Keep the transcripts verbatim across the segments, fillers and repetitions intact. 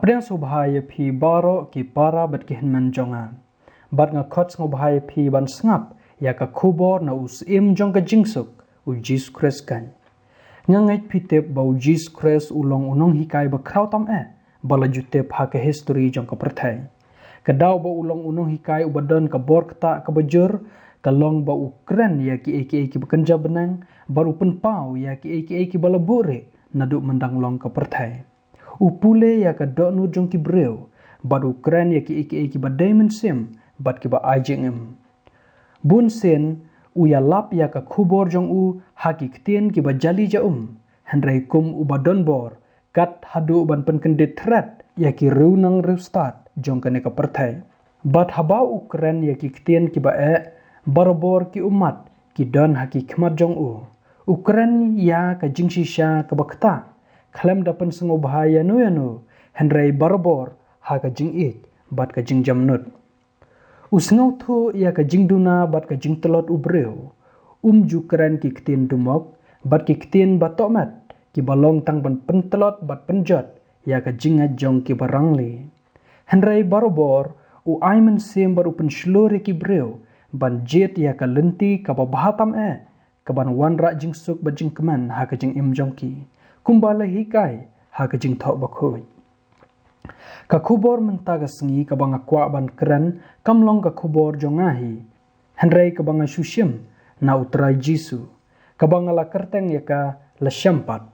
Pdiang sngewbha ïa phi baroh ki para bad ki hynmen jong nga. Bad nga khot sngewbha ïa phi ban sngap ïa ka khubor na u Syiem jong ka jingsuk, u Jisu Khrist kan. Nga ngeit phi tip ba u Jisu Khrist u long u nonghikai ba khraw tam eh ba la ju tip ha ka histori jong ka pyrthei. Ka daw ba u long u nonghikai uba don ka bor ktah kaba jur, ka long ba u kren ïa kiei kiei kiba kynja bneng, bad u pynpaw ïa kiei kiei kiba la buhrieh naduh mynta long ka pyrthei. U pule ïa ka dohnud jong ki briew, bad u kren ïa kiei kiei kiba dei mynsiem bad kiba ai jingim. Bun sien u ïalap ïa ka khubor jong u ha ki ktien kiba jali ja um, hynrei kum uba don bor, kat haduh ban pynkyndit thret ïa ki riewniam riewstad jong kane ka pyrthei. Bad haba u kren ïa ki ktien kiba eh, barabor ki ummat ki don ha ki khmat jong u. U kren ïa ka jingshisha kaba ktah, khlem da pynsngewbha ïano ïano, hynrei barabor ha ka jingïeit bad ka jingjemnud. U sngewthuh ïa ka jingduna bad ka jingtlot u briew. Um ju kren ki ktien dumok bad ki ktien ba tohmet, kiba long tang ban pyntlot bad pynjot ïa ka jingngeit jong kiba rangli. Hynrei barabor u ai mynsiem bad u pynshlur ïa ki briew ban jied ïa ka lynti kaba bha tam eh, kaban wanrah jingsuk bad jingkmen ha ka jingim jong ki, kumba la hikai ha ka Jingthoh Bakhuid. Ka khubor mynta ka sngi kaba nga kwah ban kren kam long ka khubor jong nga hi, hynrei kaba nga shu shim na u Trai Jisu, kaba nga la kyrteng ïa ka la shem pat.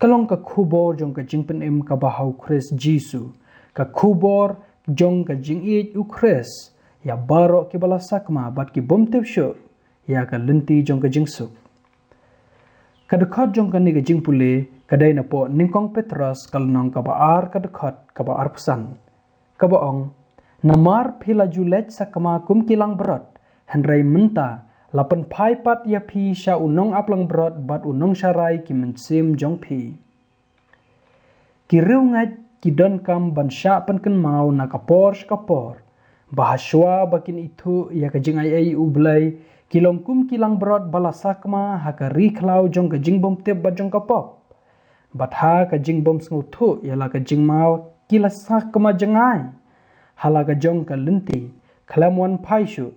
Ka long ka khubor jong ka jingpynim kaba ha u Khrist Jisu, ka khubor jong ka jingïeit u Khrist ïa baroh kiba la sakma bad ki bym tip shuh ïa ka lynti jong ka jingsuk. Ka dkhot jong kane ka jingpule ka dei napoh Nyngkong Petros ka lynnong kaba ar, ka dkhot kaba arphew san, kaba ong: Namar phi la ju leit sakma kum ki langbrot, hynrei mynta la pynphai pat ïa phi sha u nongaplangbrot bad u nongsharai ki mynsiem jong phi. Ki riewngeit ki donkam ban shah pynkynmaw na ka por sha ka por, ba hashwa ba kin ithuh ïa ka jingaiei U Blei, ki long kum ki langbrot ba la sakma ha ka ri khlaw jong ka jingbymtip bad jong ka pop. Bad ha ka jingbymsngewthuh ïa la ka jingmaw ki la sakma jngai ha la ka jong ka lynti, khlem wan phai shuh,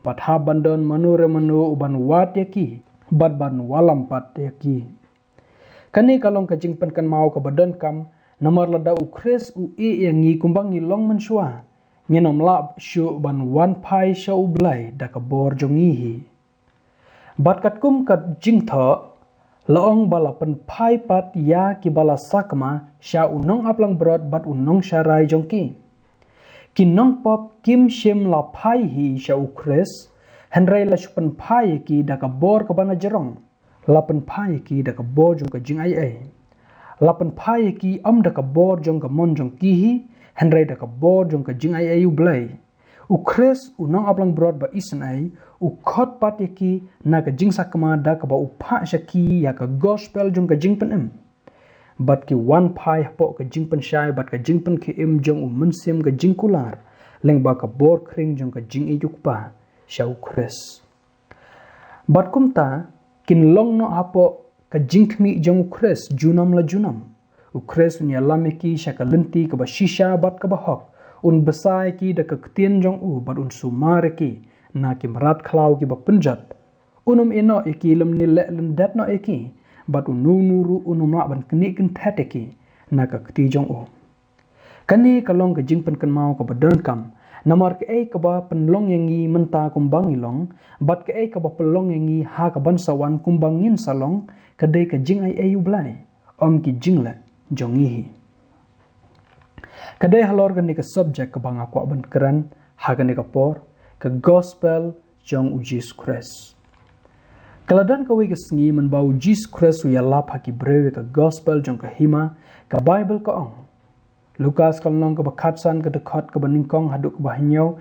bad hap ban don mano re mano uban wad ïa ki bad ban wallam pat ïa ki. Kane ka long ka jingpynkynmaw kaba donkam, namar lada u Khrist u ïeh ïa ngi kumba ngi long mynshuwa, ngin ym lah shuh ban wan phai sha U Blei da ka bor jong ngi hi. Bad katkum ka Jingthoh, la ong ba la pynphai pat ïa kiba la sakma sha u nongaplangbrot bad u nongsharai jong ki. Ki nongpop kim shym la phai hi sha u Khrist, hynrei la shu pynphai ïa ki da ka bor kaba na jrong. La pynphai ïa ki da ka bor jong ka jingaiei. La pynphai ïa ki ym da ka bor jong ka mon jong ki hi, hynrei da ka bor jong ka jingaiei U Blei. U Khrist, u nongaplangbrot ba isynei, u khot pat ïa ki na ka jingsakma da kaba u phah sha ki ïa ka gospel jong ka jingpynim. Bad ki wan phai hapoh ka jingpynshai bad ka jingpynkhie im jong u Mynsiem ka jingkular, lyngba ka bor khring jong ka jingïeit u Kpa sha u Khrist. Bad kumta, kin long noh hapoh ka jingkhmih jong u Khrist junom la junom. U Khrist un ïalam ïa ki sha ka lynti kaba shisha bad kaba hok. Un bsa ïa ki da ka ktien jong u bad un sumar ïa ki na ki mrad khlaw kiba pynjot. Un ym ïeh noh ïa ki lymne leh lyndet noh ïa ki, bad uno uno ruh un ym lah ban knieh kynthet ïa ki na ka kti jong u. Kane ka long ka jingpynkynmaw kaba donkam, namar kaei kaba pynlong ïa ngi mynta kumba ngi long, bad kaei kaba pynlong ïa ngi ha kaban sa wan kumba ngin sa long, ka dei ka jingaiei U Blei, ym ki jingleh jong ngi hi. Ka dei halor kane ka subject kaba nga kwah ban kren ha kane ka por, ka gospel jong u Jisu Khrist. Ka la don kawei ka sngi mynba u Jisu Khrist u ïalap ha ki briew ïa ka gospel jong ka hima, ka Baibl ka ong. Lukas ka lynnong kaba khatsan, ka dkhot kaba nyngkong haduh kaba hynñiew.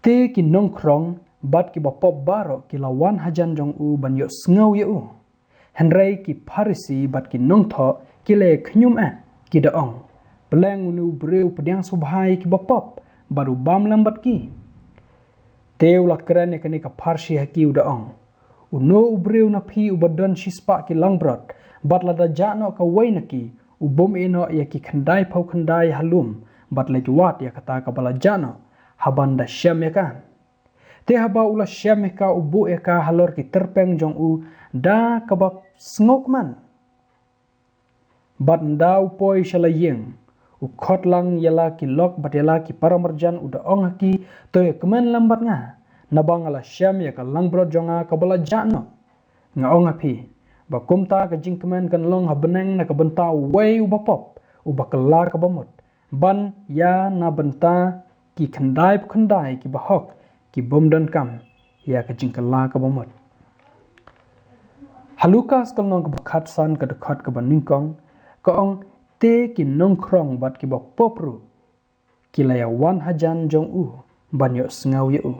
Te ki nongkhrong bad kiba pop baroh ki la wan hajan jong u ban ïohsngew ïa u. Hynrei ki Pharisi bad ki nongthoh ki la ïakynñum eh, ki da ong: Pleng une u briew u pdiang sngewbha ïa kiba pop bad u bam lem bad ki. Te u la kren ïa kane ka pharshi ha ki, u da ong: Uno u briew na phi uba don shispah ki langbrot, bad lada jah noh kawei na ki, u bym ïehnoh ïa ki khyndai phew khyndai ha lum, bad leit wad ïa kata kaba la jah noh, haba un da shem ïa ka. Te haba u la shem ïa ka, u buh ïa ka halor ki tyrpeng jong u da kaba sngewkmen. Bad ynda u poi sha la ïing, u khot lang ïa la ki lok bad ïa la ki paramarjan, u da ong ha ki, to ïa kmen lem bad nga, naba nga la shem ïa ka langbrot jong nga kaba la jah noh. Nga ong ha phi, ba kumta ka jingkmen kan long ha bneng na ka bynta uwei uba pop, uba kylla kaba mut, ban ïa na bynta ki khyndai phew khyndai kiba hok, ki bym donkam ïa ka jingkylla kaba mut. Ha Lukas ka lynnong kaba khatsan, ka dkhot kaba nyngkong, ka ong, te ki nongkhrong bad kiba pop ruh ki la ïa wan hajan jong u ban ïohsngew ïa u.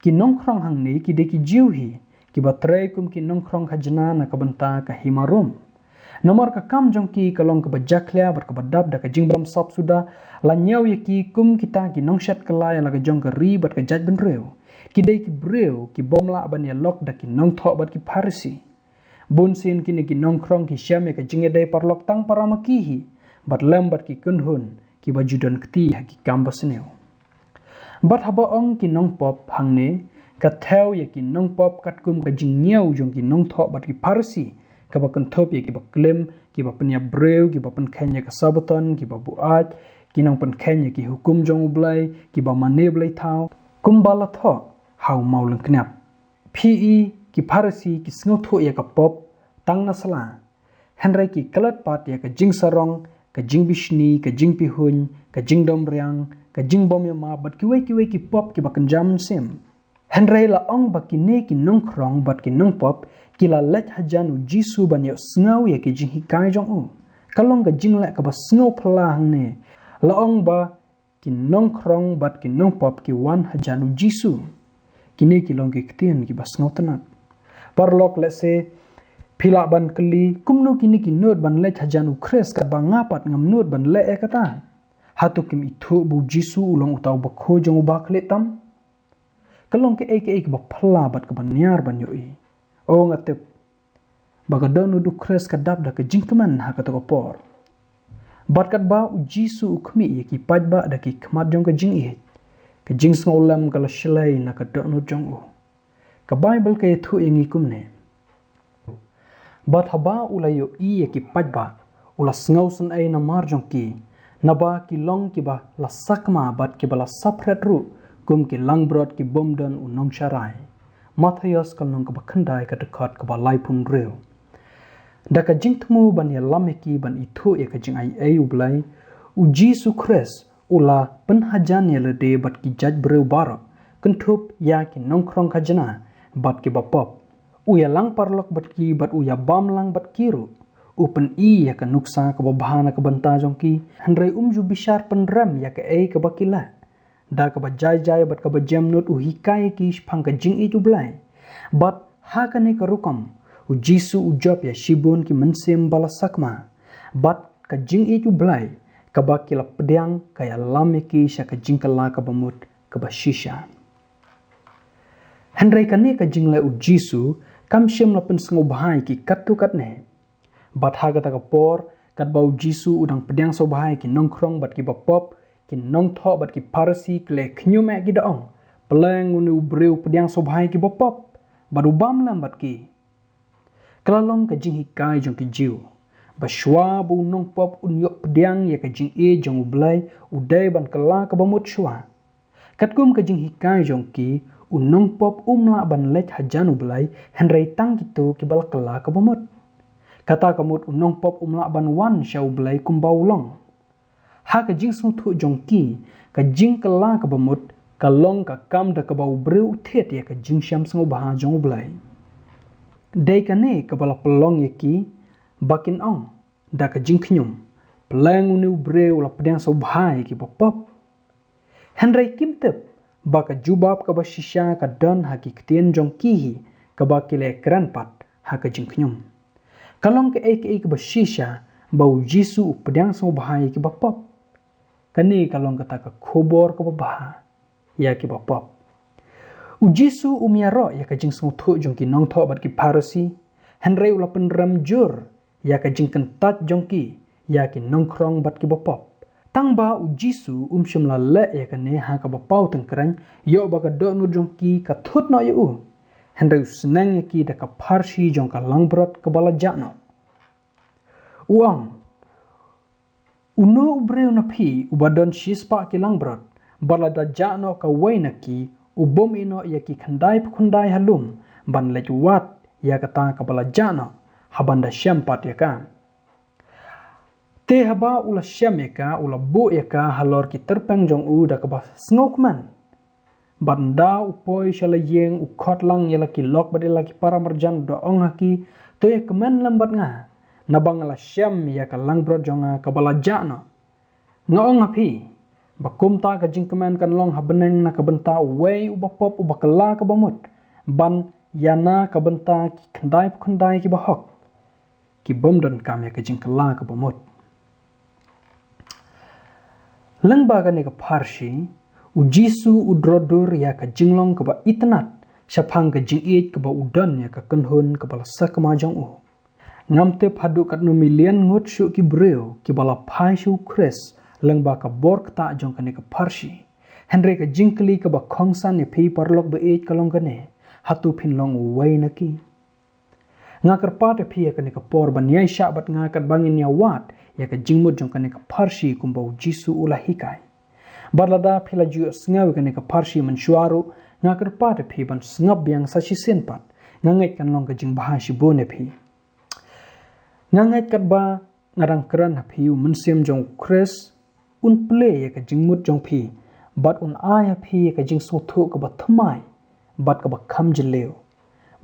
Ki nongkhrong hangne ki dei ki Jiw hi, kiba trei kum ki nongkhrong khajna na ka bynta ka hima Rom. Namar ka kam jong ki ka long kaba jakhlia bad kaba dap da ka jingbym sap suda, la ñiew ïa ki kum kita ki nongshet kylla ïa la ka jong ka ri bad ka jaitbynriew. Ki dei ki briew ki bym lah ban ïalok da ki nongthoh bad ki Pharisi. Bunsien kine ki nongkhrong ki shem ïa ka jingïadei paralok tang para ma ki hi, bad lem bad ki kynhun kiba ju don kti ha ki kam basniew. Bad haba ong ki nongpop hangne, ka thew ïa ki nongpop katkum ka jingñiew jong ki nongthoh bad ki Pharisi, kaba kynthup ïa kiba klim, kiba pynïap briew, kiba pynkheiñ ïa ka Sabbaton, kiba buaid, ki nongpynkheiñ ïa ki hukum jong U Blei, kiba mane blei thaw, kumba la thoh ha u maw lyngkniap. Phi i, ki Pharisi ki sngewthuh ïa ka pop tang na sla, hynrei ki klet pat ïa ka jingsarong, ka jingbishni, ka jingpihuiñ, ka jingdom riang, ka jingbym ïamap, bad kiwei kiwei ki pop kiba kynja mynsiem. Hynrei la ong ba kine ki nongkhrong bad ki nongpop ki la leit hajan U Jisu ban ïohsngew ïa ki jinghikai jong u. Ka long ka jingleh kaba sngewphylla hangne. La ong ba ki nongkhrong bad ki nongpop ki wan hajan U Jisu. Kine ki long ki ktien kiba sngewtynnat. Paralok, lehse phi lah ban kylli, kumno kine ki nud ban leit hajan U Khrist katba nga pat ngam nud ban leh ïa kata? Hato kim ithuh ba U Jisu u long uta uba khuid jong u bakhlieh tam? Ka long kaei kaei kaba phylla bad kaba niar ban ïohi. O, nga tip ba ka dohnud U Khrist ka dap da ka jingkmen ha kato ka por. Bad katba U Jisu u khmih ïa ki paidbah da ki khmat jong ka jingïeit, ka jingsngewlem ka la shlei na ka dohnud jong u. Ka Baibl ka ïathuh ïa ngi kumne. Bad haba u la ïohi ïa ki paidbah, u la sngewsynei namar jong ki, naba ki long kiba la sakma bad kiba la saphriang ruh, kum ki langbrot ki bym don u nongsharai. Mathaios ka lynnong kaba khyndai, ka dkhot kaba laiphew hynriew. Da ka jingthmu ban ïalam ïa ki ban ithuh ïa ka jingaiei U Blei, U Jisu Khrist u la pynhajan ïa lade bad ki jaitbynriew baroh, kynthup ïa ki nongkhrong khajna bad kiba pop. U ïalang paralok bad ki bad u ïabam lang bad ki ruh. U pyni ïa ka nuksa kaba bha na ka bynta jong ki, hynrei um ju bishar pynrem ïa kaei kaba ki leh. Da kaba jai jai bad kaba jemnud u hikai ïa ki shaphang ka jingïeit U Blei. Bad ha kane ka rukom, U Jisu u jop ïa shibun ki mynsiem ba la sakma. Bad ka jingïeit U Blei kaba ki la pdiang ka ïalam ïa ki sha ka jingkylla kaba mut kaba shisha. Hynrei kane ka jingleh U Jisu kam shym la pynsngewbha ïa ki katto katne. Bad ha kata ka por, katba U Jisu u dang pdiang sngewbha ïa ki nongkhrong bad kiba pop, ki nongthoh bad ki Pharisi ki la khñium eh, ki da ong, pleng une u briew u pdiang sngewbha ïa kiba pop bad u bam lang bad ki. Ka la long ka jinghikai jong ki Jiw ba shuwa ba u nongpop un ïoh pdiang ïa ka jingïeit jong U Blei, u dei ban kylla kaba mut shuwa. Katkum ka jinghikai jong ki, u nongpop um lah ban leit hajan U Blei, hynrei tang kito kiba la kylla kaba mut. Kata ka mut u nongpop um lah ban wan sha U Blei kumba u long. Ha ka jingsngewthuh jong ki, ka jingkylla kaba mut ka long ka kam da kaba u briew u thied ïa ka jingshem sngewbha jong U Blei. Dei kane kaba la pynlong ïa ki ba kin ong da ka jingkhñium, pleng une u briew u la pdiang sngewbha ïa kiba pop. Hynrei kim tip ba ka jubab kaba shisha ka don ha ki ktien jong ki hi kaba ki la kren pat ha ka jingkhñium. Ka long kaei kaei kaba shisha ba U Jisu u pdiang sngewbha ïa kiba pop. Kane ka long kata ka khubor kaba bha ïa kiba pop. U Jisu um ïaroh ïa ka jingsngewthuh jong ki nongthoh bad ki Pharisi, hynrei u la pynrem jur ïa ka jingkyntait jong ki ïa ki nongkhrong bad ki bapop. Tang ba u Jisu um shym la leh ïa kane ha kaba paw tyngkreiñ, ïoh ba ka dohnud jong ki ka thut noh ïa u. Hynrei u sneng ïa ki da ka pharshi jong ka langbrot kaba la jah noh. U ong, uno u briew na phi uba don shispah ki langbrot, bad lada jah noh kawei na ki, u bym ïeh noh ïa ki khyndai phew khyndai ha lum, ban leit wad ïa kata kaba la jah noh, haba un da shem pat ïa ka. Te haba u la shem ïa ka, u la buh ïa ka halor ki tyrpeng jong u da kaba sngewkmen. Bad ynda u poi sha la ïing, u khot lang ïa la ki lok bad ïa la ki para marjan, u da ong ha ki, to ïa kmen lem bad nga, naba nga la shem ïa ka langbrot jong nga kaba la jah noh. Nga ong ha phi ba kumta ka jingkmen kan long ha bneng na ka bynta uwei uba pop, uba kylla kaba mut, ban ïa na ka bynta ki khyndai phew khyndai kiba hok, ki bym donkam ïa ka jingkylla kaba mut. Lyngba kane ka pharshi, u Jisu u dro dur ïa ka jinglong kaba itynnad shaphang ka jingïeit kaba u don ïa ka kynhun kaba la sakma jong u. Ngam tip haduh katno million ngut shuh ki briew kiba la phai sha u Khrist lyngba ka bor ktah jong kane ka pharshi. Hynrei ka jingkylli kaba kongsan ïa phi paralok ba ïeit ka long kane, hato phin long uwei na ki? Nga kyrpad ïa phi ïa kane ka por ban ïaishah bad nga katba ngin ïa wad ïa ka jingmut jong kane ka pharshi kumba u Jisu u la hikai. Bad lada phi la ju ïohsngew ïa kane ka pharshi mynshuwa ruh, nga kyrpad ïa phi ban sngap biang sa shisien pat. Nga ngeit kan long ka jingbha shibun ïa phi. Nga ngeit katba nga dang kren ha phi, u Mynsiem jong u Khrist un plie ïa ka jingmut jong phi, bad un ai ha phi ïa ka jingsngewthuh kaba thymmai bad kaba kham jylliew.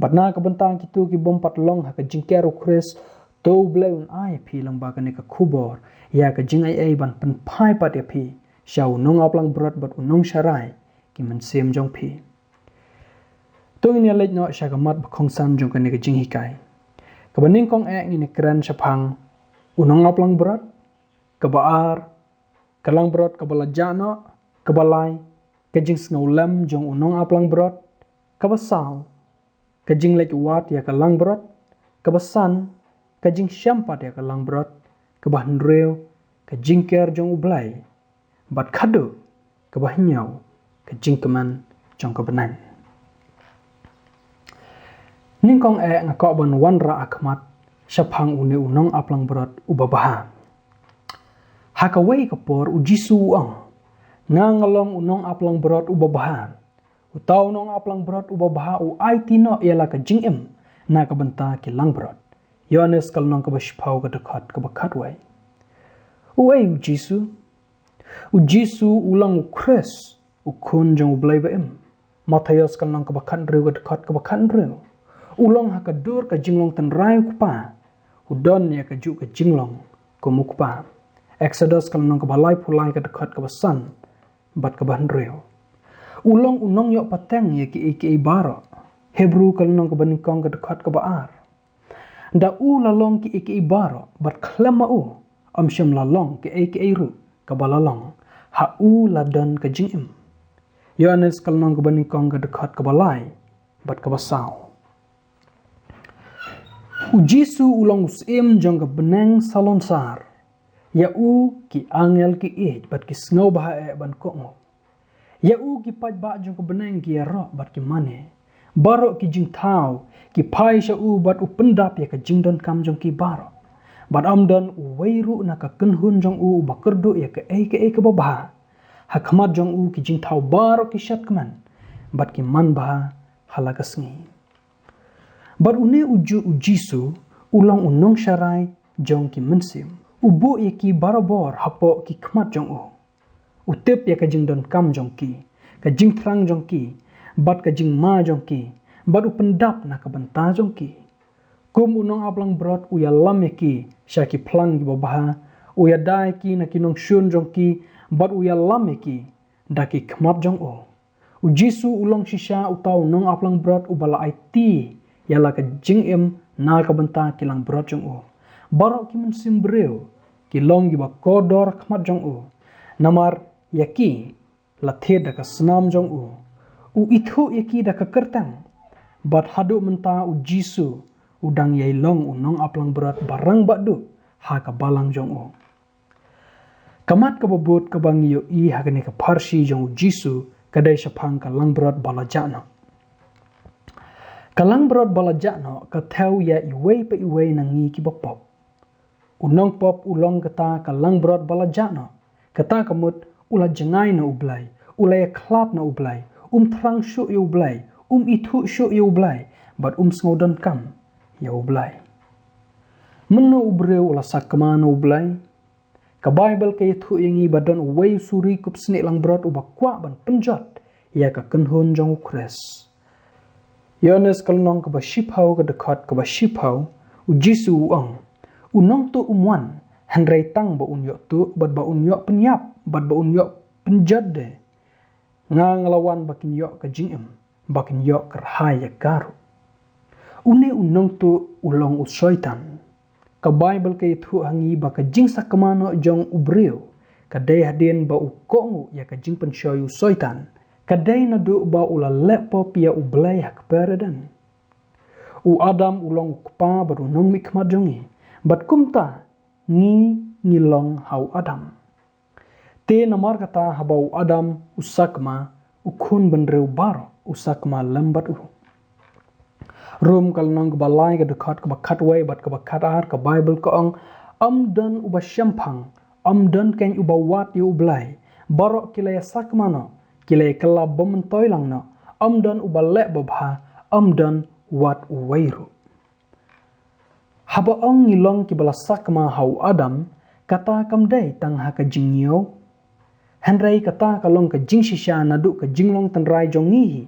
Bad na ka bynta kito ki bym pat long ha ka jingker u Khrist, to u Blei un ai ha phi lyngba kane ka khubor ïa ka jingaiei ban pynphai pat ïa phi sha u nongaplangbrot bad u nongsharai ki mynsiem jong phi. To ngin ïa leit noh sha ka mat ba kongsan jong kane ka jinghikai. Kaba nyngkong eh ngin ïa kren shaphang u nongaplangbrot, kaba ar, ka langbrot kaba la jah noh, kaba lai, ka jingsngewlem jong u nongaplangbrot, kaba saw, ka jingleit wad ïa ka langbrot, kaba san, ka jingshem pat ïa ka langbrot, kaba hynriew, ka jingker jong u Blei, bad khadduh, kaba hynñiew, ka jingkmen jong ka bneng. Nyngkong eh nga kwah ban wanrah ha khmat shaphang une u nongaplangbrot uba bha. Ha kawei ka por u Jisu u ong, nga nga long u nongaplangbrot uba bha. Uta u nongaplangbrot uba bha u aiti noh ïa la ka jingim na ka bynta ki langbrot. Ïoannis ka lynnong kaba shiphew ka dkhot kaba khatwei. Uei u Jisu? U Jisu u long u Khrist, u Khun jong u Blei ba im. Mathaios ka lynnong kaba khathynriew ka dkhot kaba khathynriew. U long ha ka dur ka jinglong tynrai u Kpa. U don ïa kajuh ka jinglong kum u Kpa. Eksodos ka lynnong kaba laiphew lai ka dkhot kaba san bad kaba hynriew. U long u nongïoh pateng ïa kiei kiei baroh. Hebru ka lynnong kaba nyngkong ka dkhot kaba ar. Da u la long kiei kiei baroh, bad khlem ma u, ym shym la long kiei kiei ruh kaba la long. Ha u la don ka jingim. Ïoannis ka lynnong kaba nyngkong ka dkhot kaba lai bad kaba saw. U Jisu u long u syiem jong ka bneng salonsar. Ïa u ki angel ki ïeit bad ki sngewbha eh ban kohnguh. Ïa u ki paidbah jong ka bneng ki ïaroh bad ki mane. Baroh ki jingthaw ki phai sha u bad u pyndap ïa ka jingdonkam jong ki baroh. Bad ym don uwei ruh na ka kynhun jong u uba kyrduh ïa kaei kaei kaba bha. Ha khmat jong u ki jingthaw baroh ki shad kmen bad ki man bha ha la ka sngi. Bad une u juh u Jisu u long u nongsharai jong ki mynsiem. U buh ïa ki barabor hapoh ki khmat jong u. U tip ïa ka jingdonkam jong ki, ka jingthrang jong ki, bad ka jingma jong ki, bad u pyndap na ka bynta jong ki. Kum u nongaplangbrot u ïalam ïa ki sha ki phlang kiba bha, u ïada ïa ki na ki nongshun jong ki, bad u ïalam ïa ki da ki khmat jong u. U Jisu u long shisha uta u nongaplangbrot uba la aiti ïa la ka jingim na ka bynta ki langbrot jong u. Baroh ki mynsiem briew ki long kiba kordor ha khmat jong u. Namar ïa ki la thied da ka snam jong u. U ithuh ïa ki da ka kyrteng. Bad haduh mynta u Jisu u dang ïai long u nongaplangbrot ba rangbah duh ha ka balang jong u. Ka mat kaba bud kaba ngi ïohi ha kane ka pharshi jong u Jisu ka dei shaphang ka langbrot ba la jah noh. Ka langbrot ba la jah noh ka thew ïa iwei pa iwei na ngi kiba pop. U nongpop u long kata ka langbrot ba la jah noh. Kata ka mut u la jngai na U Blei, u la ïakhlad na U Blei, um thrang shuh ïa U Blei, um ithuh shuh ïa U Blei, bad um sngew donkam ïa U Blei. Mynno u briew u la sakma na U Blei? Ka Baibl ka ïathuh ïa ngi ba don uwei u suri kup snieh langbrot uba kwah ban pynjot ïa ka kynhun jong u Khrist. Ïoannis ka lynnong kaba shiphew ka dkhot kaba shiphew, u Jisu u ong, u nongtuh um wan, hynrei tang ba un ïoh tuh, bad ba un ïoh pynïap, bad ba un ïoh pynjot de. Nga nga la wan ba kin ïoh ka jingim, ba kin ïoh kyrhai ïa ka ruh. Une u nongtuh u long u Soitan. Ka Baibl ka ïathuh ha ngi ba ka jingsakma noh jong u briew ka dei hadien ba u kohnguh ïa ka jingpynshoi u Soitan. Ka dei naduh ba u la leh pop ïa U Blei ha kper Eden. U Adam u long u kpa bad u nongmihkhmat jong ngi, bad kumta ngi ngi long ha u Adam. Te namar kata haba u Adam u sakma, u khun bynriew baroh u sakma lem bad u. Rom ka lynnong kaba lai ka dkhot kaba khatwei bad kaba khatar ka Baibl ka ong, ym don uba shemphang, ym don keiñ uba wad ïa U Blei. Baroh ki la ïa sakma noh, ki la ïa kylla bym myntoi lang noh. Ym don uba leh babha, ym don wat uwei ruh. Haba ong ngi long kiba la sakma ha u Adam, kata kam dei tang ha ka jingñiew. Hynrei kata ka long ka jingshisha naduh ka jinglong tynrai jong ngi hi.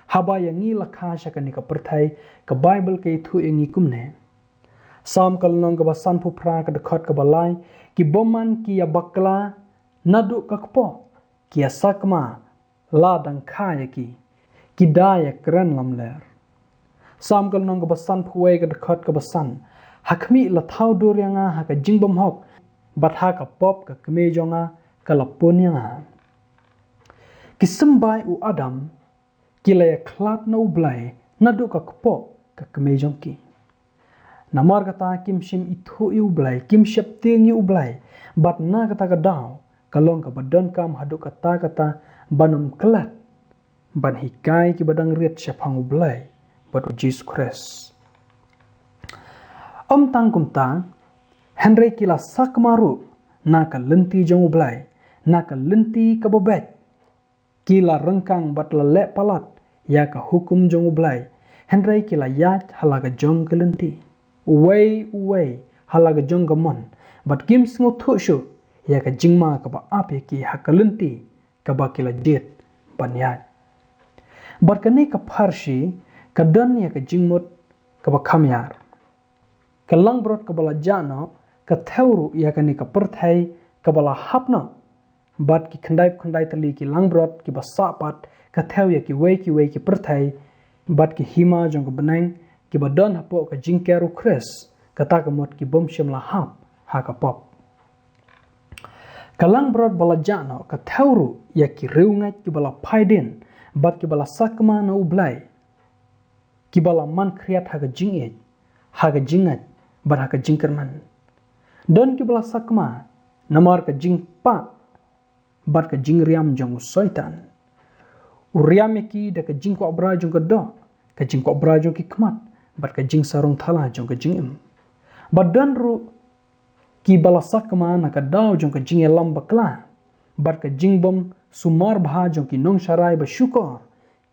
Haba ïa ngi la kha sha kane ka pyrthei, ka Baibl ka ïathuh ïa ngi kumne. Salm ka lynnong kaba sanphew phra ka dkhot kaba lai, ki bymman ki ïa bakla naduh ka kpoh, ki ïa sakma la dang kha ïa ki, ki da ïa kren lamler. Salm ka lynnong kaba sanphew wei ka dkhot kaba san, ha khmih la thaw dur ïa nga ha ka jingbymhok, bad ha ka pop ka kmie jong nga ka la pun ïa nga. Ki symbai u Adam, ki la ïa khlad na U Blei naduh ka kpoh ka kmie jong ki. Namar kata kim shym ithuh ïa U Blei, kim sheptieng ïa U Blei, bad na kata ka daw ka long kaba donkam haduh katta katta ban ym klet ban hikai kiba dang rit shaphang U Blei bad U Jisu Khrist. Ym tang kumta, hynrei ki la sakma ruh na ka lynti jong U Blei, na ka lynti kaba beit. Ki la ryngkang bad la leh palat ïa ka hukum jong U Blei, hynrei ki la ïaid ha la ka jong ka lynti. Uwei uwei ha la ka jong ka mon, bad kim sngewthuh shuh ïa ka jingma kaba ap ïa ki ha ka lynti kaba ki la jied ban ïaid. Bad kane ka pharshi ka don ïa ka jingmut kaba kham ïar. Ka langbrot kaba la jah noh ka thew ruh ïa kane ka pyrthei kaba la hap noh. Bad ki khyndai khyndai tylli ki langbrot kiba sah pat ka thew ïa kiwei kiwei ki pyrthei, bad ki hima jong ka bneng kiba don hapoh ka jingker U Khrist, kata ka mut ki bym shym la hap ha ka pop. Ka langbrot ba la jah noh ka thew ruh ïa ki riewngeit kiba la phai dien bad kiba la sakma na U Blei, kiba la man khriat ha ka jingïeit, ha ka jingngeit bad ha ka jingkyrmen. Don kiba la sakma namar ka jingpah bad ka jingriam jong u Soitan. U riam ïa ki da ka jingkwah brai jong ka doh, ka jingkwah brai jong ki khmat, bad ka jingsarong thala jong ka jingim. Bad don ruh kiba la sakma na ka daw jong ka jingïalam bakla bad ka jingbym sumar bha jong ki nongsharai ba shukor,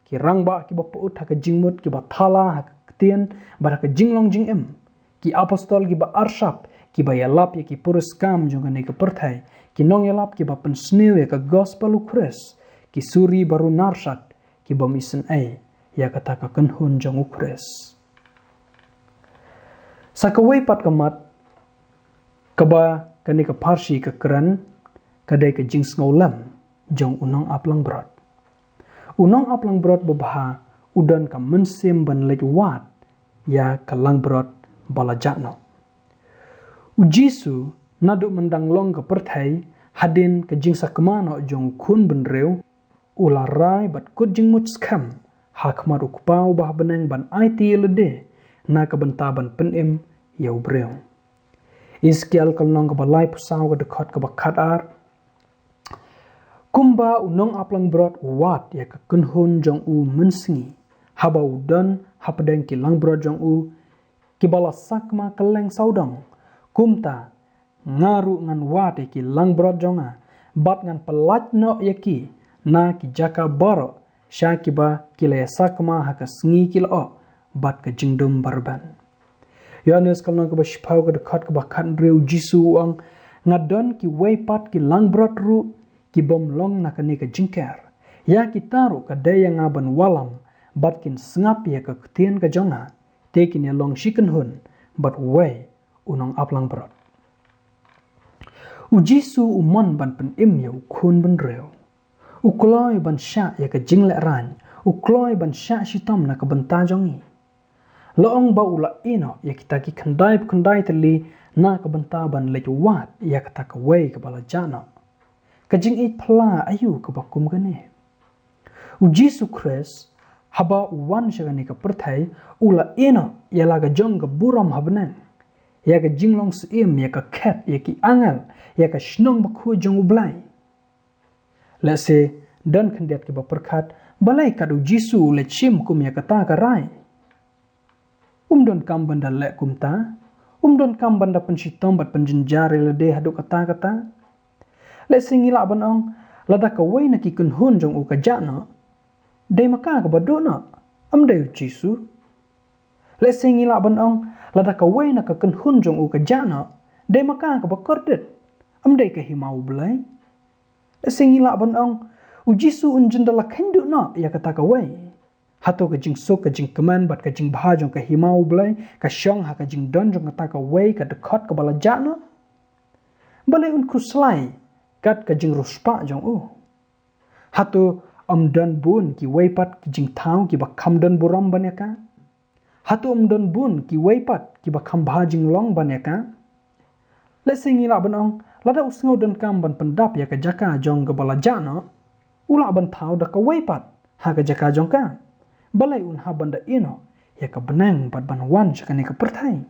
ki rangbah kiba put ha ka jingmut, kiba thala ha ka ktien bad ha ka jinglong jingim, ki apostol kiba arshap, kiba ïalap ïa ki puriskam jong kane ka pyrthei, ki nongïalap kiba pynsniew ïa ka gospel U Khrist, ki suri ba runar shat, ki bym isynei ïa kata ka kynhun jong U Khrist. Sa kawei pat ka mat kaba kane ka pharshi ka kren, ka dei ka jingsngewlem jong u nongap langbrot. U nongap langbrot babha u don ka mynsiem ban leit wad ïa ka langbrot ba la jah noh. U Jisu naduh myndang long ka pyrthei, hadien ka jingsakma noh jong u khun bynriew, u la rai bad kut jingmut skhem ha khmat u Kpa uba ha bneng ban aiti ïa lade na ka bynta ban pynim ïa u briew. Esekiel ka lynnong kaba laiphew saw ka dkhot kaba khatar. Kumba u nongaplangbrot u wad ïa ka kynhun jong u mynsngi, haba u don hapdeng ki langbrot jong u, kiba la sakma kylleng sawdong, kumta nga ruh ngan wad ïa ki langbrot jong nga, bad ngan pyllait noh ïa ki na ki jaka baroh sha kiba ki la ïasakma ha ka sngi ki lyoh bad ka jingdum ba rben. Ïoannis ka lynnong kaba shiphew ka dkhot kaba khathynriew, u Jisu u ong, nga don kiwei pat ki langbrot ruh ki bym long na kane ka jingker. Ïa kita ruh ka dei ïa nga ban wallam, bad kin sngap ïa ka ktien ka jong nga, te kin ïalong shi kynhun bad uwei u nongaplangbrot. U Jisu u mon ban pynim ïa u khun bynriew. U kloi ban shah ïa ka jinglehrain, u kloi ban shah shitom na ka bynta jong ngi. La ong ba u la ïeh noh ïa kita ki khyndai khyndai tylli na ka bynta ban leit wad ïa kata kawei kaba la jah noh. Ka jingïeit phylla aïu kaba kum kane. U Jisu Khrist, haba u wan sha kane ka pyrthei, u la ïeh noh ïa la ka jong ka burom ha bneng, ïa ka jinglong syiem, ïa ka khet, ïa ki angel, ïa ka shnong bakhuid jong U Blei. Lehse don khyndiat kiba pyrkhat, balei kat u Jisu u leit shim kum ïa kata ka rai. Um donkam ban da leh kumta, um donkam ban da pynshitom bad pynjynjar ïa lade haduh katta katta. Lehse ngi lah ban ong, lada kawei na ki kynhun jong u ka jah noh, dei ma ka kaba duh noh, ym dei u Jisu. Lehse ngi lah ban ong, lada kawei na ka kynhun jong u ka jah noh, dei ma ka kaba kordit, ym dei ka hima U Blei. Lehse ngi lah ban ong, u Jisu un jin da la kheiñ duh noh ïa kata kawei. Hato ka jingsuk, ka jingkmen bad ka jingbha jong ka hima U Blei ka shong ha ka jingdon jong kata kawei ka dkhot kaba la jah noh? Balei un khuslai kat ka jingriewspah jong u? Hato ym don bun kiwei pat ki jingthaw kiba kham don burom ban ïa ka? Hato ym don bun kiwei pat kiba kham bha jinglong ban ïa ka? Lehse ngi lah ban ong, lada u sngew donkam ban pyndap ïa ka jaka jong kaba la jah noh, u lah ban thaw da kawei pat ha ka jaka jong ka. Balei un hap ban da ïeh noh ïa ka bneng bad ban wan sha kane ka pyrthei?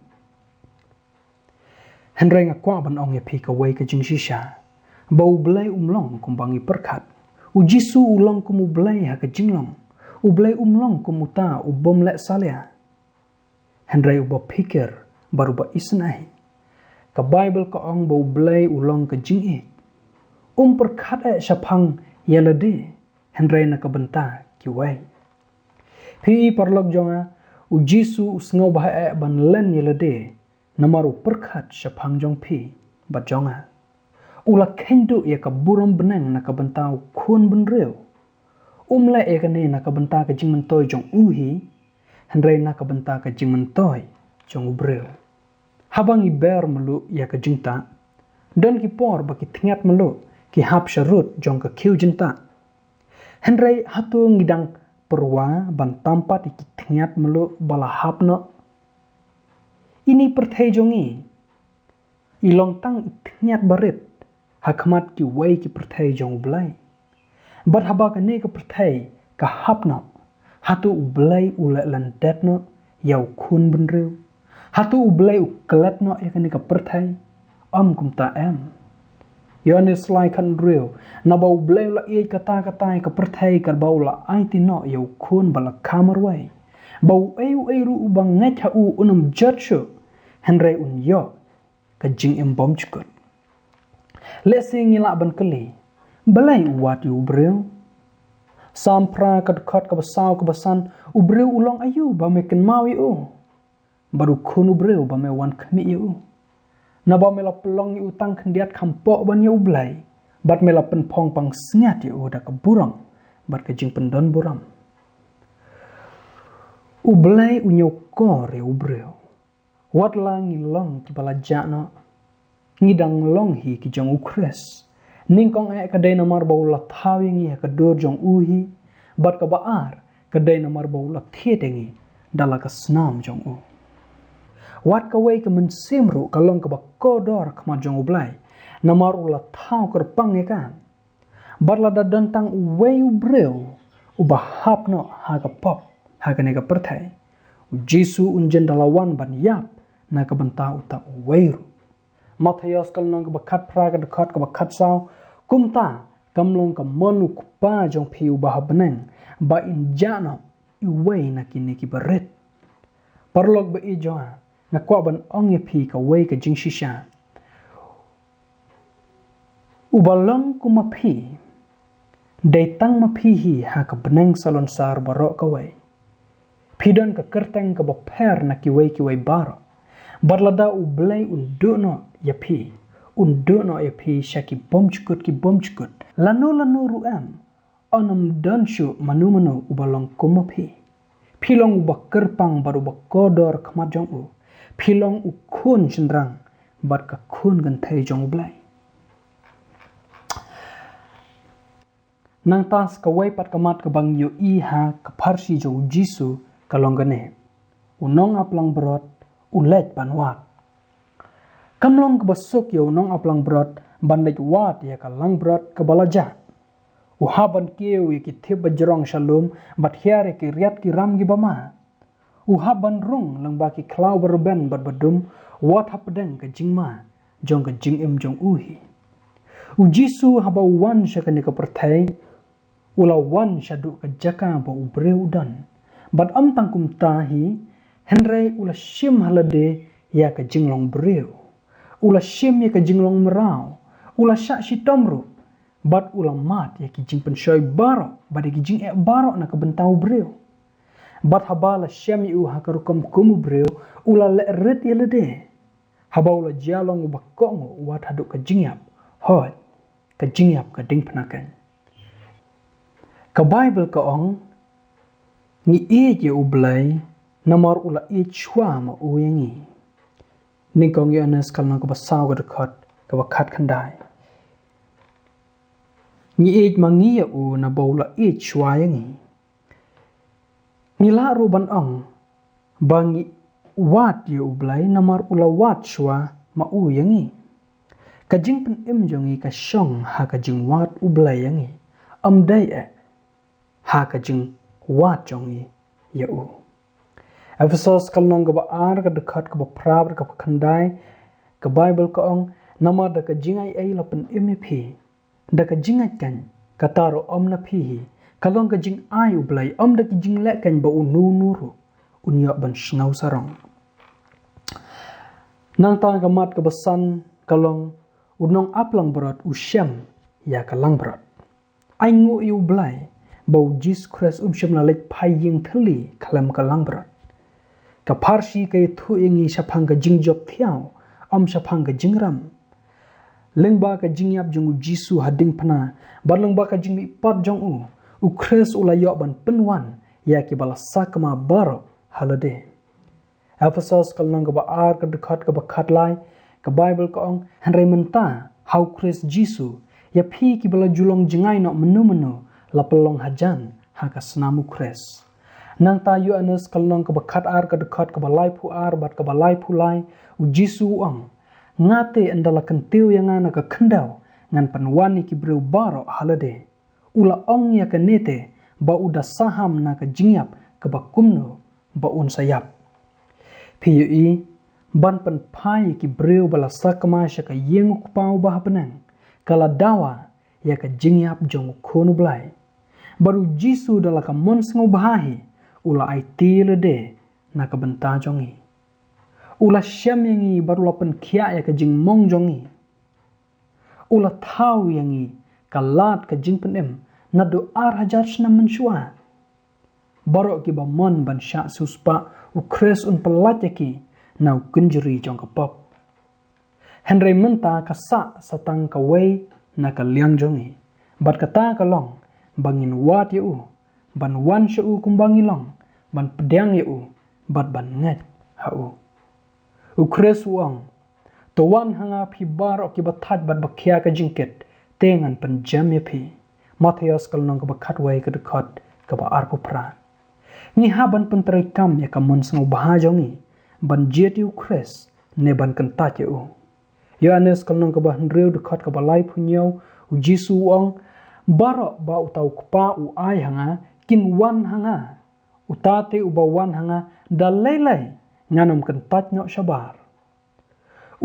Hynrei nga kwah ban ong ïa phi kawei ka jingshisha, ba U Blei um long kumba ngi pyrkhat. U Jisu u long kum U Blei ha ka jinglong. U Blei um long kum uta u bym leh salia, hynrei uba phikir bad uba isynei. Ka Baibl ka ong ba U Blei u long ka jingïeit. Um pyrkhat eh shaphang ïa lade, hynrei na ka bynta kiwei. Phi i paralok jong nga, u Jisu u sngewbha eh ban len ïa lade, namar u pyrkhat shaphang jong phi bad jong nga. U la kheiñ duh ïa ka burom bneng na ka bynta u khun bynriew. Um leh ïa kane na ka bynta ka jingmyntoi jong u hi, hynrei na ka bynta ka jingmyntoi jong u briew. Haba ngi ber mluh ïa ka jingtah, don ki por ba ki thñiat mluh ki hap sharud jong ka khiew jingtah. Hynrei hato ngi dang pyrwa ban tam pat ïa ki thñiat mluh ba la hap noh? Ini pyrthei jong ngi i long tang i thñiat barit ha khmat kiwei ki pyrthei jong U Blei. Bad haba kane ka pyrthei ka hap noh, hato U Blei u leh lyndet noh ïa u khun bynriew? Hato U Blei u klet noh ïa kane ka pyrthei? Ym kumta em. Ïoannis lai khathynriew, naba U Blei u la ïeit katta katta ïa ka pyrthei katba u la aiti noh ïa u khun ba la kha marwei, ba uei uei ruh uba ngeit ha u un ym jot shuh, hynrei un ïoh ka jingim bymjukut. Lehse ngi lah ban kylli, balei u wad ïa u briew? Salm phra ka dkhot kaba saw kaba san, u briew u long aïu ba me kynmaw ïa u, bad u khun u briew ba me wan khmih ïa u? Naba me la pynlong ïa u tang khyndiat kham poh ban ïa U Blei, bad me la pynphong pansngiat ïa u da ka burom bad ka jingpyndonburom. U Blei u ñiewkor ïa u briew. Wat la ngi long kiba la jah noh, ngi dang long hi ki jong U Khrist. Nyngkong eh ka dei namar ba u la thaw ïa ngi ha ka dur jong u hi, bad kaba ar ka dei namar ba u la thied ïa ngi da la ka snam jong u. Wat kawei ka mynsiem ruh ka long kaba kordor ha khmat jong U Blei, namar u la thaw kyrpang ïa ka. Bad lada don tang uwei u briew uba hap noh ha ka pop ha kane ka pyrthei, u Jisu un jin da la wan ban ïap na ka bynta uta uwei ruh. Mathaios ka lynnong kaba khatphra ka dkhot kaba khatsaw. Kumta kam long ka mon u Kpa jong phi uba ha bneng ba in jah noh iwei na kine kiba rit. Paralok ba ïeit jong nga, nga kwah ban ong ïa phi kawei ka jingshisha. Uba long kum ma phi, dei tang ma phi hi ha ka bneng salonsar baroh kawei. Phi don ka kyrteng kaba pher na kiwei kiwei baroh. Bad lada U Blei un duh noh ïa phi, un duh noh ïa phi sha ki bymjukut ki bymjukut. Lano lano ruh em, un ym don shuh mano mano uba long kum ma phi. Phi long uba kyrpang bad uba kordor khmat jong u. Phi long u khun shynrang bad ka khun kynthei jong U Blei. Nangta sa kawei pat ka mat kaba ngi ïohi ha ka pharshi jong U Jisu ka long kane: U nongaplangbrot u leit ban wad. Kam long kaba suk ïa u nongaplangbrot ban leit wad ïa ka langbrot kaba la jah. U hap ban kiew ïa ki thep ba jrong sha lum bad hiar ïa ki riat ki ram kiba ma. U hap ban rung lyngba ki khlaw ba rben bad ba dum, wat hapdeng ka jingma jong ka jingim jong u hi. U Jisu haba u wan sha kane ka pyrthei, u la wan shaduh ka jaka ba u briew u don. Bad ym tang kumta hi, hynrei u la shim ha lade ïa ka jinglong briew. U la shim ïa ka jinglong mraw. U la shah shitom ruh. Bad u la mad ïa ki jingpynshoi baroh bad ïa ki jingeh baroh na ka bynta u briew. Bad haba la shem ïa u ha ka rukom kum u briew, u la leh rit ïa lade. Haba u la jia long uba kohnguh wat haduh ka jingïap, hooid, ka jingïap ka diengphna keiñ. Ka Baibl ka ong, ngi ïeit ïa U Blei namar u la ïeit shuwa ma u ïa ngi. Nyngkong Ïoannis ka lynnong kaba saw ka dkhot kaba khatkhyndai. Ngi ïeit ma ngi ïa u naba u la ïeit shuwa ïa ngi. Ngi lah ruh ban ong ba ngi wad ïa U Blei namar u la wad shuwa ma u ïa ngi. Ka jingpynim jong ngi ka shong ha ka jingwad U Blei ïa ngi, ym dei eh ha ka jingwad jong ngi ïa u. Ephesos ka lynnong kaba ar ka dkhot kaba phra bad kaba khyndai, ka Baibl ka ong, namar da ka jingai ei la pynim ïa phi, da ka jingngeit keiñ, kata ruh ym na phi hi, ka long ka jingai U Blei, ym da ki jingleh keiñ ba uno uno ruh un ïoh ban sngew sarong. Nangta ka mat kaba san ka long, u nongaplangbrot u shem ïa ka langbrot. Ai nguh ïa U Blei ba U Jisu Khrist um shym la leit phai ïing thylli khlem ka langbrot. Ka pharshi ka ïathuh ïa ngi shaphang ka jingjop thiaw, ym shaphang ka jingrem. Lyngba ka jingïap jong U Jisu ha diengphna bad lyngba ka jingmihpat jong u, U Khrist u la ïoh ban pynwan ïa kiba la sakma baroh ha lade. Ephesos ka lynnong kaba ar ka dkhot kaba khatlai, ka Baibl ka ong, hynrei mynta ha U Khrist Jisu, ïa phi kiba la ju long jngai noh mynno mynno, la pynlong hajan ha ka snam U Khrist. Nangta Ïoannis ka lynnong kaba khatar ka dkhot kaba laiphew ar bad kaba laiphew lai, U Jisu u ong, nga te ynda la kyntiew ïa nga na ka khyndew, ngan pynwan ïa ki briew baroh ha lade. U la ong ïa kane te ba u da saham na ka jingïap kaba kumno ba un sa ïap. Phi ïohi, ban pynphai ïa ki briew ba la sakma sha ka ïing U Kpa uba ha bneng, ka la dawa ïa ka jingïap jong U Khun U Blei. Bad U Jisu da la ka mon sngewbha hi, u la aiti lade na ka bynta jong ngi. U la shem ïa ngi bad u la pynkhiah ïa ka jingmong jong ngi. U la thaw ïa ngi ka lad ka jingpynim naduh ar hajar snem mynshuwa. Baroh kiba mon ban shah siewspah, U Khrist un pyllait ïa ki na u kynjri jong ka pop. Hynrei mynta ka sah sa tang kawei na ka liang jong ngi. Bad kata ka long ba ngin wad ïa u, ban wan sha u kumba ngi long, ban pdiang ïa u, bad ban ngeit ha u. U Khrist u ong, to wan ha nga phi baroh kiba thait bad ba khia ka jingkit, te ngan pynjem ïa phi. Mathaios ka lynnong kaba khatwei ka dkhot kaba arphew phra. Ngi hap ban pyntreikam ïa ka mon sngewbha jong ngi ban jied ïa U Khrist ne ban kyntait ïa u. Ïoannis ka lynnong kaba hynriew dkhot kaba laiphew hynñiew, U Jisu u ong, baroh ba uta U Kpa u ai ha nga kin wan ha nga. Uta te uba wan ha nga da lei lei ngan ym kyntait noh shabar.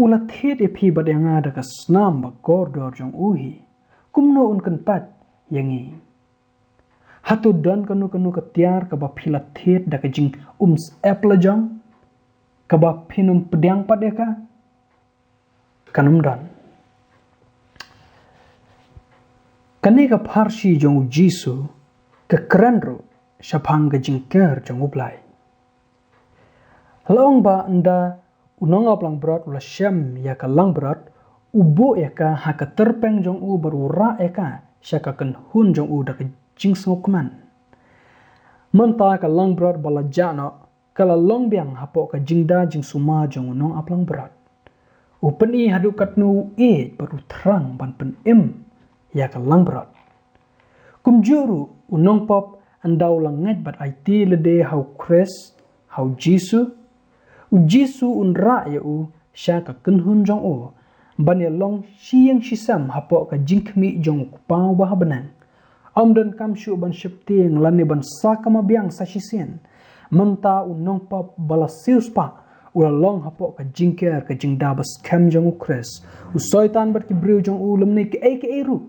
U la thied ïa phi bad ïa nga da ka snam ba kordor jong u hi. Kumno un kyntait ïa ngi? Hato don kano kano ka tiar kaba phi la thied da ka jingum syep la jong, kaba phin ym pdiang pat ïa ka? Kan ym don. Kane ka pharshi jong u Jisu ka kren ruh shaphang ka jingker jong U Blei. La ong ba ynda u nongaplangbrot u la shem ïa ka langbrot, u buh ïa ka ha ka tyrpeng jong u bad u rah ïa ka sha ka kynhun jong u da ka jingsngewkmen. Mynta ka langbrot ba la jah noh ka la long biang hapoh ka jingda jingsumar jong u nongaplangbrot. U pyni haduh katno u ïeit bad u thrang ban pynim ïa ka langbrot. Kumjuh ruh u nongpop, ynda u la ngeit bad aiti lade ha u Khrist, ha u Jisu, u Jisu un rah ïa u sha ka kynhun jong u ban ïa long shi ïing shi sem hapoh ka jingkhmih jong u Kpa uba ha bneng. Ym donkam shuh ban sheptieng lane ban sakma biang sa shisien. Mynta u nongpop ba la siewspah u la long hapoh ka jingker ka jingda ba skhem jong u Khrist. U Soitan bad ki briew jong u lymne kiei kiei ruh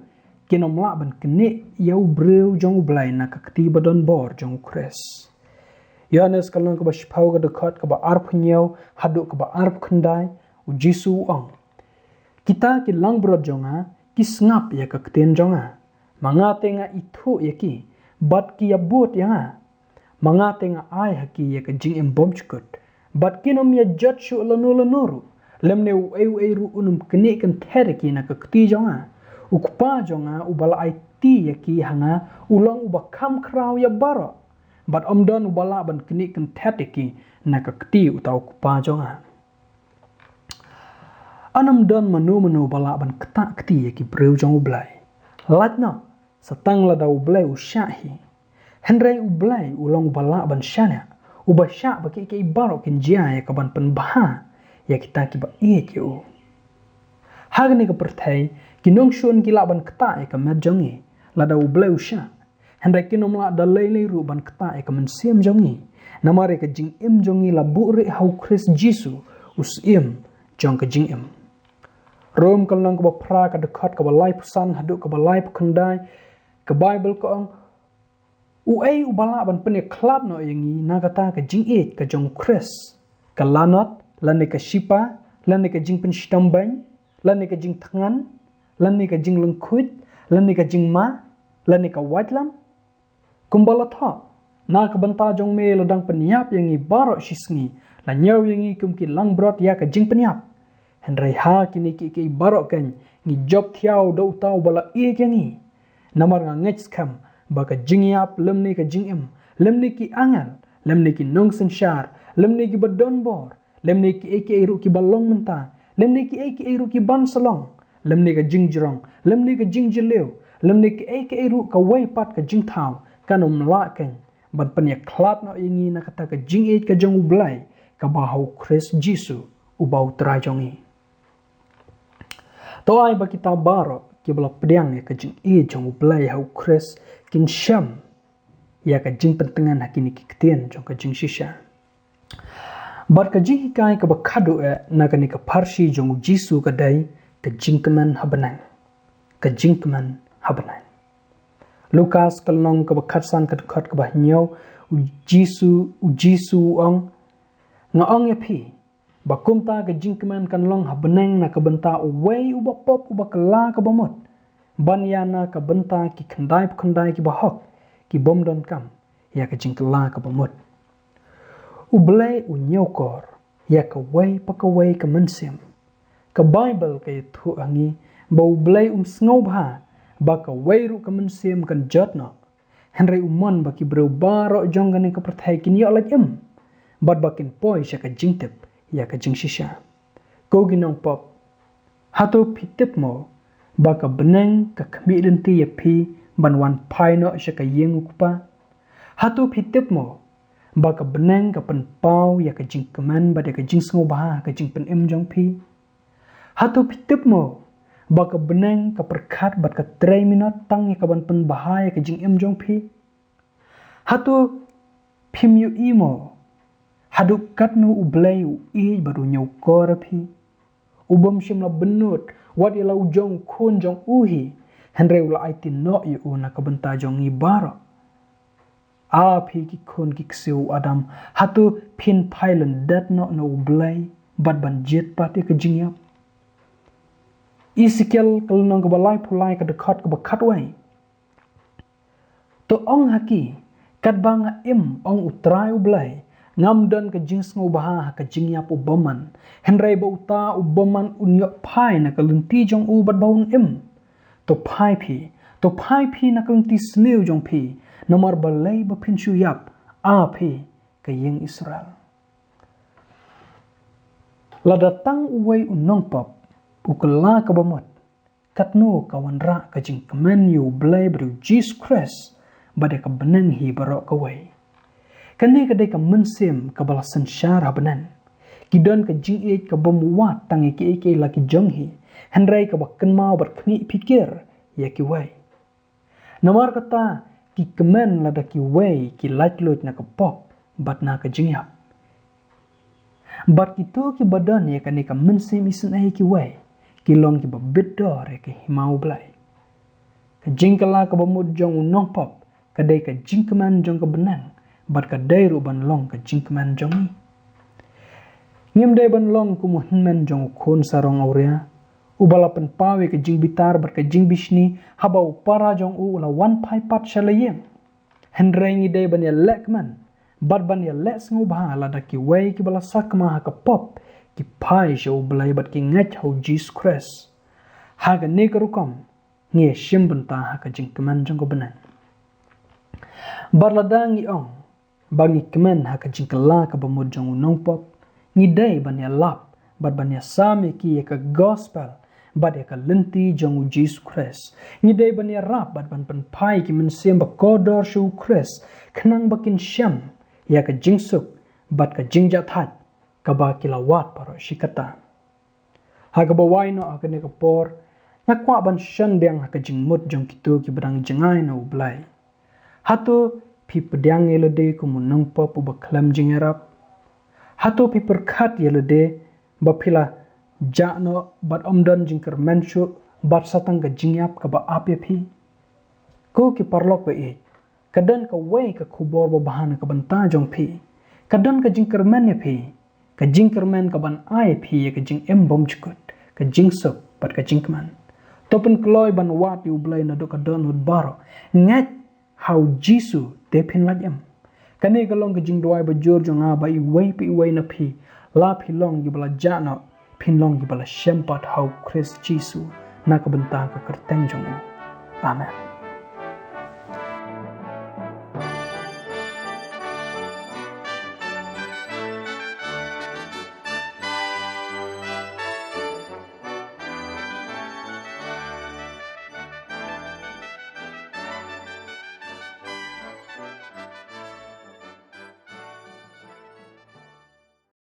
kin ym lah ban knieh ïa u briew jong U Blei na ka kti ba don bor jong u Khrist. Ïohannes ka lynnong kaba shiphew ka dkhot kaba arphew hynñiew haduh kaba arphew khyndai, u Jisu u ong, kita ki langbrot jong nga ki sngap ïa ka ktien jong nga. Ma nga te nga ithuh ïa ki bad ki ïabud ïa nga. Ma nga te nga ai ha ki ïa ka jingim bymjukut bad kin ym ïa jot shuh lano lano ruh, lymne uei uei ruh un ym knieh kynthet ïa ki na ka kti jong nga. U Kpa jong nga uba la aiti ïa ki ha nga u long uba kham khraw ïa baroh, bad ym don uba lah ban knieh kynthet ïa ki na ka kti uta u Kpa jong nga. Yn ym don mano mano ba lah ban ktah kti ïa ki briew jong U Blei. Lait noh, sa tang lada U Blei u shah hi. Hynrei U Blei u long uba lah ban shaniah, uba shah ba kiei kiei baroh kin jia ïa ka ban pynbha ïa kita kiba ïeit ïa u. Ha kane ka pyrthei ki nongshun ki lah ban ktah ïa ka met jong ngi lada U Blei u shah. Hynrei kin ym lah da lei lei ruh ban ktah ïa ka mynsiem jong ngi, namar ïa ka jingim jong ngi la buhrieh ha u Khrist Jisu, u Syiem jong ka jingim. Rom ka lynnong kaba phra ka dkhot kaba laiphew san haduh kaba laiphew khyndai, ka Baibl ka ong, uei uba lah ban pynïakhlad noh ïa ngi na kata ka jingïeit ka jong u Khrist? Ka lanot, lane ka shipa, lane ka jingpynshitom beiñ, lane ka jingthngan, lane ka jinglyngkhuid, lane ka jingma, lane ka waitlam? Kumba la thoh, na ka bynta jong me la dang pynïap ïa ngi baroh shisngi, la ñiew ïa ngi kum ki langbrot ïa ka jingpynïap. Hynrei ha kine kiei kiei baroh keiñ ngi jop thiaw da uta uba la ïeit ïa ngi. Namar nga ngeit skhem ba ka jingïap lymne ka jingim, lymne ki angel, lymne ki nongsynshar, lymne kiba don bor, lymne kiei kiei ruh kiba long mynta, lymne kiei kiei ruh kiban sa long, lymne ka jingjrong, lymne ka jingjylliew, lymne kiei kiei ruh kawei pat ka jingthaw, kan ym lah keiñ ban pynïakhlad noh ïa ngi na kata ka jingïeit ka jong U Blei kaba ha u Khrist Jisu uba U Trai jong ngi. To ai ba kita baroh kiba la pdiang ïa ka jingïeit jong U Blei ha u Khrist kin shem ïa ka jingpyntngen ha kine ki ktien jong ka jingshisha. Bad ka jinghikai kaba khadduh eh na kane ka pharshi jong u Jisu ka dei ka jingkmen ha bneng. Ka jingkmen ha bneng. Lukas ka lynnong kaba khatsan ka dkhot kaba hynñiew, u Jisu, u Jisu u ong, nga ong ïa phi ba kumta ka jingkmen kan long ha bneng na ka bynta uwei uba pop uba kylla kaba mut, ban ïa na ka bynta ki khyndai phew khyndai kiba hok ki bym donkam ïa ka jingkylla kaba mut. U Blei u ñiewkor ïa kawei pa kawei ka mynsiem. Ka Baibl ka ïathuh ha ngi ba U Blei um sngewbha ba kawei ruh ka mynsiem kan jot noh. Hynrei u mon ba ki briew baroh jong kane ka pyrthei kin ïoh lait im bad ba kin poi sha ka jingtip ïa ka jingshisha. Ko ki nongpop, hato phi tip mo ba ka bneng ka khmih lynti ïa phi ban wan phai noh sha ka ïing u Kpa? Hato phi tip mo ba ka bneng ka pynpaw ïa ka jingkmen bad ïa ka jingsngewbha ha ka jingpynim jong phi? Hato phi tip mo ba ka bneng ka pyrkhat bad ka trei minot tang ïa ka ban pynbha ïa ka jingim jong phi? Hato phim ïohi mo haduh katno U Blei u ïeit bad u ñiewkor ïa phi? U bym shym la bynnud wat ïa la u jong u khun jong u hi, hynrei u la aiti noh ïa u na ka bynta jong ngi baroh. A phi ki khun ki ksiew u Adam, hato phin phai lyndet noh na U Blei bad ban jied pat ïa ka jingïap? Esekiel ka lynnong kaba laiphew lai, ka dkhot kaba khatwei. To ong ha ki, katba nga im, ong U Trai U Blei, ngam don ka jingsngewbha ha ka jingïap u bymman, hynrei ba uta u bymman un ïoh phai na ka lynti jong u bad ba un im. To phai phi, to phai phi na ka lynti sniew jong phi, namar balei ba phin shu ïap, a phi ka ïing Israel? Lada tang uwei u nongpop u kylla kaba mut, katno ka wanrah ka jingkmen ïa U Blei bad U Jisu Khrist bad ïa ka bneng hi baroh kawei. Kane ka dei ka mynsiem kaba la synshar ha bneng. Ki don ka jingïeit ka bym wad tang ïa kiei kiei la ki jong hi, hynrei kaba kynmaw bad khmih phikir ïa kiwei. Namar kata, ki kmen lada kiwei ki laitluid na ka pop bad na ka jingïap. Bad kito kiba don ïa kane ka mynsiem isynei ïa kiwei, ki long kiba bit dor ïa ka hima U Blei. Ka jingkylla kaba mut jong u nongpop ka dei ka jingkmen jong ka bneng, bad ka dei ruh ban long ka jingkmen jong ngi. Ngim dei ban long kum u hynmen jong u khun sarong awria, uba la pynpaw ïa ka jingbitar bad ka jingbishni haba u para jong u u la wan phai pat sha la ïing. Hynrei ngi dei ban ïaleh kmen bad ban ïaleh sngewbha lada kiwei kiba la sakma ha ka pop ki phai sha U Blei bad ki ngeit ha U Jisu Khrist. Ha kane ka rukom, ngi ïashim bynta ha ka jingkmen jong ka bneng. Bad lada ngi ong ba ngi kmen ha ka jingkylla kaba mut jong u nongpop, ngi dei ban ïalap bad ban ïasam ïa ki ïa ka gospel bad ïa ka lynti jong U Jisu Khrist. Ngi dei ban ïarap bad ban pynphai ki mynsiem ba kordor sha U Khrist, khnang ba kin shem ïa ka jingsuk bad ka jingjahthait kaba ki la wad baroh shi katta. Ha kaba wai noh ha kane ka por, nga kwah ban shon biang ha ka jingmut jong kito kiba dang jngai na U Blei. Hato phi pdiang ïa lade kum u nongpop uba khlem jingïarap? Hato phi pyrkhat ïa lade ba phi la jah noh bad ym don jingkyrmen shuh bad sa tang ka jingïap kaba ap ïa phi? Ko ki paralok ba ïeit, ka don kawei ka khubor babha na ka bynta jong phi. Ka don ka jingkyrmen ïa phi. Ka jingkyrmen kaban ai ïa phi ïa ka jingim bymjukut, ka jingsuk bad ka jingkmen. To pynkloi ban wad ïa U Blei naduh ka dohnud baroh. Ngeit ha U Jisu te phin lait im. Kane ka long ka jingduwai bajur jong nga ba iwei pa iwei na phi, la phi long kiba la jah noh, phin long kiba la shem pat ha U Khrist Jisu, na ka bynta ka kyrteng jong u. Amen.